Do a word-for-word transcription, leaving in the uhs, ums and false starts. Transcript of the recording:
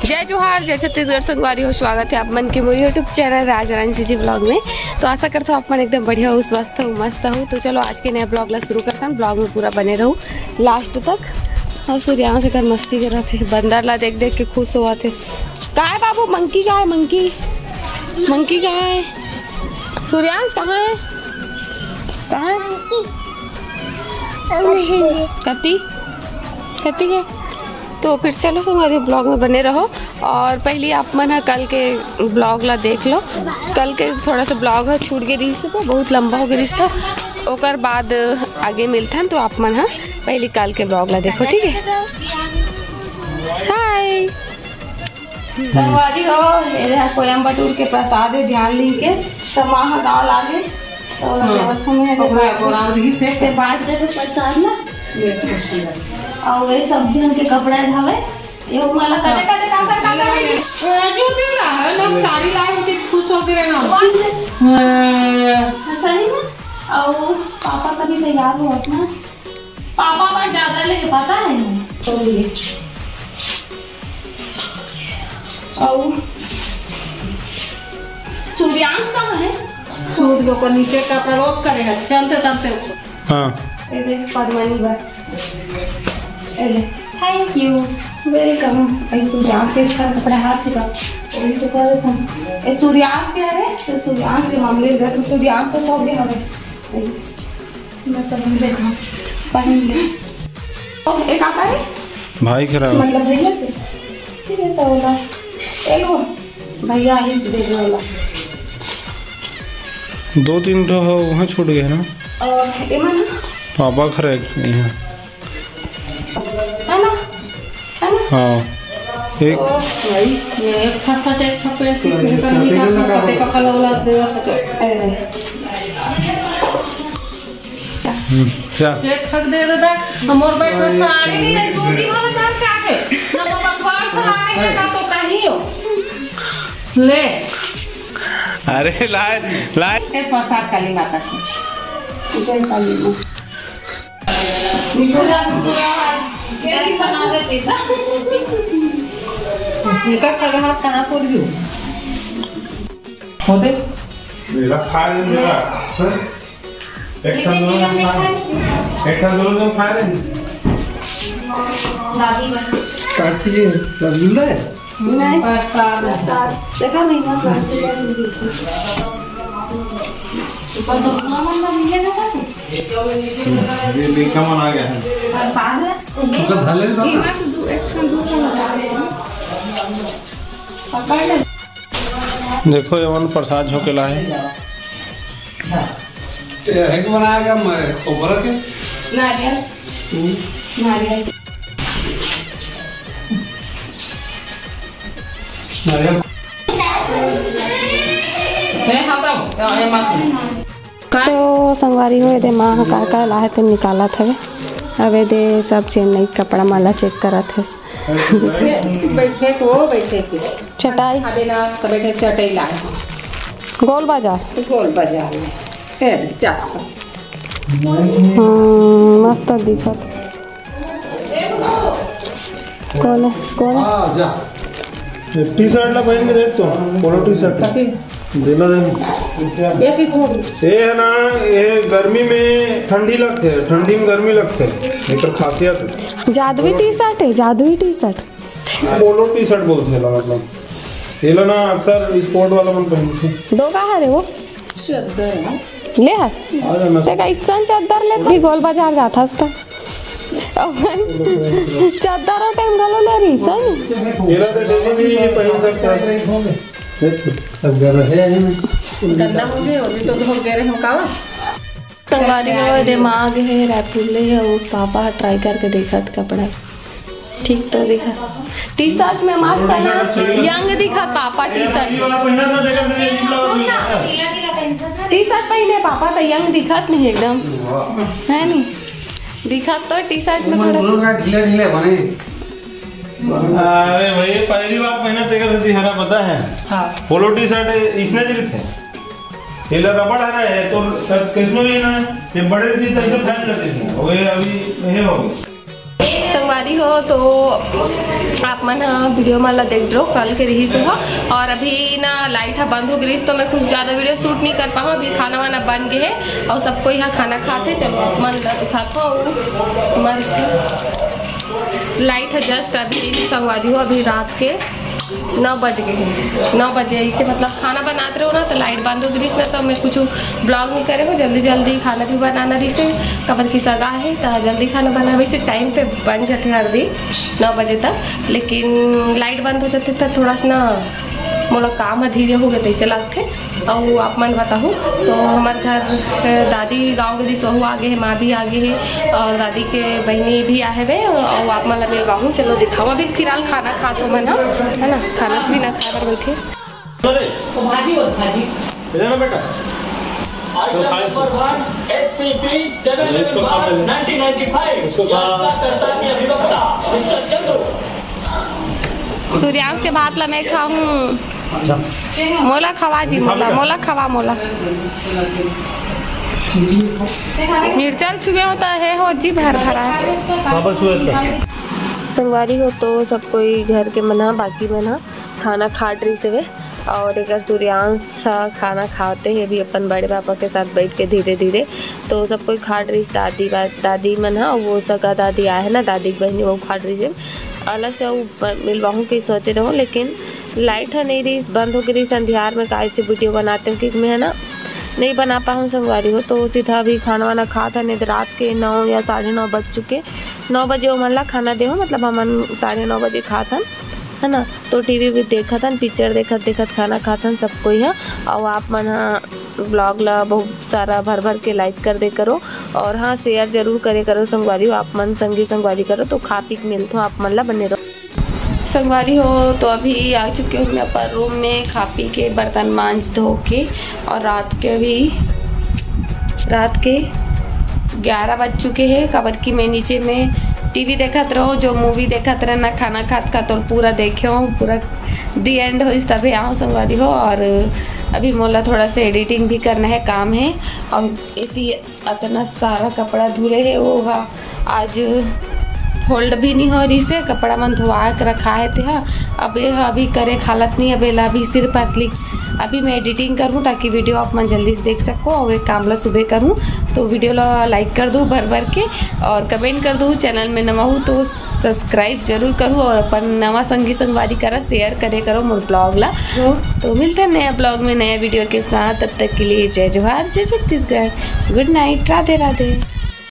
जय जोहार, जय छत्तीसगढ़ संगवारी हो, स्वागत है आप मन के मोर YouTube चैनल राजरानी जीजी ब्लॉग में। तो आशा करता हूँ आप मन एकदम बढ़िया हो, स्वस्थ हो, मस्त हो। तो चलो आज के नए ब्लॉग ला शुरू करता हूँ, ब्लॉग में पूरा बने रहो लास्ट तक। और सूर्यांश एकर मस्ती करत हे, बंदर ला देख देख के खुश होवत हे। का है बाबू, मंकी का है, मंकी, मंकी कहाँ है? सूर्यांश कहाँ है, कहाँ है? कति, कति है? तो फिर चलो, हमारे ब्लॉग में बने रहो। और पहले आप मन ह कल के ब्लॉग ला देख लो। कल के थोड़ा सा ब्लॉग ह छूट गे रहिस, तो बहुत लंबा हो गे रहिस, तो ओकर बाद आगे मिलथन। तो आप मन ह पहले कल के ब्लॉग ला देखो, ठीक है? हाय संगवारी हो, ये रहा कोयम्बटूर के प्रसाद है, ध्यान ली के। तो माँ ह गाँव लागे, तो हम्म। देवत हमें है ओकरा, ओकरा और ही से। से बांट दे तो प्रसाद ना। ये कुछ नहीं। और वे सब जन के कपड़ा धावे, ये माला करे करे का कर का कर। जो दे ला है ना, साड़ी लाई होती, खुश हो के रहना। सही में। और पापा कभी तैयार हो अपना। पापा बर ज्यादा ले, पता है ना? तो ये। और सूर्यांश कहाँ है? सूत के ऊपर नीचे कपड़ा रोक करे है, चलते चलते ऊपर। हाँ। ए देख, पद्मनी बा। ए ले, thank you, welcome। ए सूर्यांश के अच्छा कपड़ा हाथ से का। वही तो कर देता हूँ। ए सूर्यांश के है, तो सूर्यांश के मामले में तो सूर्यांश तो सो गया है। मैं पहन लेता हूँ, पहन ले। ओ, एक आता है? भाई खराब। मतलब भैया के? ठीक है, तो वाला। ए लो, भैया ही दे दे वाला। दो तीन ठो हो, वहाँ छूट गए ना। और एमा ना? पापा खरे यहाँ। है ना? है ना? हाँ। एक ओ भाई, ये एक ठा सट, एक ठा पेंट, फिर कर निकाल के पते का फल वाला देवा सके। ए। हम्म, क्या? एक ठक दे दे दा, हमर बैठ में साड़ी नहीं है, दो दिन हो जाए क्या के? ना बाबा, घर पर आ रहे हैं, ना तो कहीं हो। ले। अरे, लाए, लाए। ए प्रसाद काली माता से। जय काली माँ। निकल जा, पूरा हाथ। क्या नहीं बना देते? निकल कर हाथ कहाँ पर भी हो? होते? मेरा खा ले, मेरा। एक ठन दो लोग खा, एक ठन दो लोग खा ले। दादी बन। काची जी, रसगुल्ला है? नहीं। प्रसाद। प्रसाद। देखा नहीं ना, प्लास्टिक का चीज। ऊपर तो पूरा मन का मिले ना बस। ये मीठा मन आ गया है। प्रसाद है। ओकर धले ना। जी, मैं तो दू, एक ठन दू ठन लगा रहे हैं। पकड़ ले। देखो, ये मन प्रसाद झोंकेला है। ये है कि बनाएगा मैं ऊपर के? नारियल। हम्म। नारियल। नारियल। ए, हाँ, तो, ए, मत। तो संगवारी हो, एदे माँ ह का का लाहे ते निकालत हवे। अब एदे सब चेन्नई कपड़ा माला चेक करत हे। बैठे को, बैठे के। चटाई। अबे ना, तो बैठे चटाई लाए। गोल बाजार। गोल बाजार में। ए, जा। हम्म, मस्त दिखत। कौन है? कौन है? हाँ, जा। ये टी शर्ट ला पहन के देख तो, पोलो टी शर्ट। कथी? देना दे। ये किस हो गई? ये है ना, ये गर्मी में ठंडी लगते है, ठंडी में गर्मी लगते है, एकर खासियत है। जादुई टी शर्ट है, जादुई T shirt. Polo T shirt बोलते हैं, मतलब। ये लो ना, अक्सर स्पोर्ट वाला मन पहनते हैं। दो का हरे वो? चद्दर है। ले हस। आ जाना। ते कइसन चद्दर ले भी गोल बाजार जात हस त। अपन चद्दर और टाइम घलो ले रही, सही? एला तो डेली भी पहन सकता है। सब गंदा है। गंदा हो गए, अभी तो धो के रहे हो का? संगवारी हो, एदे माँ गे हे रायपुर ले, अउ पापा ह ट्राई करके देखत कपड़ा। ठीक तो दिखा। टी शर्ट में मस्त है ना, यंग दिखा papa T shirt. T shirt पहने पापा तो यंग दिखत नहीं एकदम, है नहीं? दिखत तो टी शर्ट में थोड़ा। ढीले ढीले बने। अरे भाई, पहली बार पहना तेकर से हरा पता है। हाँ। पोलो टी शर्ट इसने दिल थे। ये रबड़ हरा है तो किसमें भी ना, ये बड़े भी तो ऐसे फैल जाते हैं। वो ये अभी ये हो गए। संगवारी अरे हो तो आप मन ह वीडियो मन ला देख डरो, कल के रहिस हो। और अभी ना लाइट ह बंद हो गिस, तो मैं कुछ ज़्यादा वीडियो शूट नहीं कर पाऊँ। अभी खाना वाना बन गे हे और सब कोई यहाँ खाना खाथे। चलो आप मन ला दिखात हो। हमार लाइट ह जस्ट अभी संगवारी हो, अभी रात के नौ बज गे हे, नौ बजे। ऐसे मतलब खाना बनात रहो ना तो लाइट बंद हो गिस ना, तो मैं कुछ ब्लॉग नहीं करे हो। जल्दी जल्दी खाना भी बनाना रहिसे, काबर कि सगा हे तो जल्दी खाना बना। वैसे टाइम पे बन जाथे हर दिन नौ बजे तक, लेकिन लाइट बंद हो जाथे तो थोड़ा सा ना मोला काम ह धीरे हो गे तैसे लागथे। अउ आप मन बताहू तो हमार घर, अ, दादी गाँव के दिस वहू आगे हे, माँ भी आगे हे और दादी के बहिनी भी आहे वे। अउ आप मन ला मिलवाहूँ, चलो दिखाऊँ। अभी फिलहाल खाना खात हो मन ह, है ना, खाना भी ना खाए बर बैठे। भाजी और भाजी। इधर ना बेटा। आइटम नंबर वन, एसपीपी सेवन इसको खा पहले। Nineteen ninety five. इसको खा। सूर्यांश के भात ला मैं खाऊं। मोला खवा जी, मोला, मोला खवा, मोला। मिर्चा ल छुए हो तो हे हो जी भर भरा है। संगवारी हो तो सब कोई घर के मन ह, बाकी मन ह खाना खात रहिस हवे। और एकर सूर्यांश ह खाना खाते हे भी अपन बड़े पापा के साथ बैठ के धीरे धीरे। तो सब कोई खात रहिस, दादी बा-, दादी मन ह, वो सगा दादी आए है ना, दादी के बहिनी, वो खात रहिस हे। अलग से वो ब-, मिलवाहूँ के सोचे रहूँ, लेकिन लाइट ह नहीं रहिस, बंद हो गिस अंधियार में, काहे चे वीडियो बनाते हो कि मैं है ना नहीं बना पाऊँ संगवारी हो। तो सीधा अभी खाना वाना खात हन, नहीं तो रात के नौ या साढ़े नौ बज चुके, नौ बजे ओमन ला खाना देहूँ, मतलब हमन साढ़े नौ बजे खात हन, है ना। तो टीवी भी देखत हन, पिक्चर देखत देखत खाना खात हन सब कोई ह। और आप मन ह ब्लॉग ला बहुत सारा भर भर के लाइक कर दे करो, और हाँ, शेयर जरूर करे करो संगवारी हो, आप मन संगी संगवारी करो तो खा पी के मिलथों आप मन ला, बने रहो। संगवारी हो, तो अभी आ चुके हूँ मैं अपन रूम में, खा पी के, बर्तन मांज धो के। और रात के अभी, रात के ग्यारह बज चुके हैं, काबर कि मैं नीचे में टीवी देखत रहो, जो मूवी देखत रहे ना, खाना खात खात, और पूरा देखे हूँ, पूरा दी एंड होइस तभे आऊँ संगवारी हो। और अभी मोला थोड़ा सा एडिटिंग भी करना है, काम है। और एती अतना सारा कपड़ा धुले है, वो हा आज फोल्ड भी नहीं हो रहिस हे, कपड़ा मन धोवा के रखा है तेहा। अब ये हा अभी करे के हालत नहीं, अब एला अभी सिर्फ असली अभी मैं एडिटिंग करूँ ताकि वीडियो आप मन जल्दी से देख सको। और एक काम ला सुबह करूँ, तो वीडियो ला लाइक कर दो भर भर के और कमेंट कर दो। चैनल में नवा हो तो सब्सक्राइब जरूर करो और अपन नवा संगी संगवारी करा शेयर करे करो मोर ब्लॉग ला। तो मिलते हैं नया ब्लॉग में नया वीडियो के साथ, तब तक के लिए जय जोहार, जय छत्तीसगढ़, गुड नाइट, राधे राधे।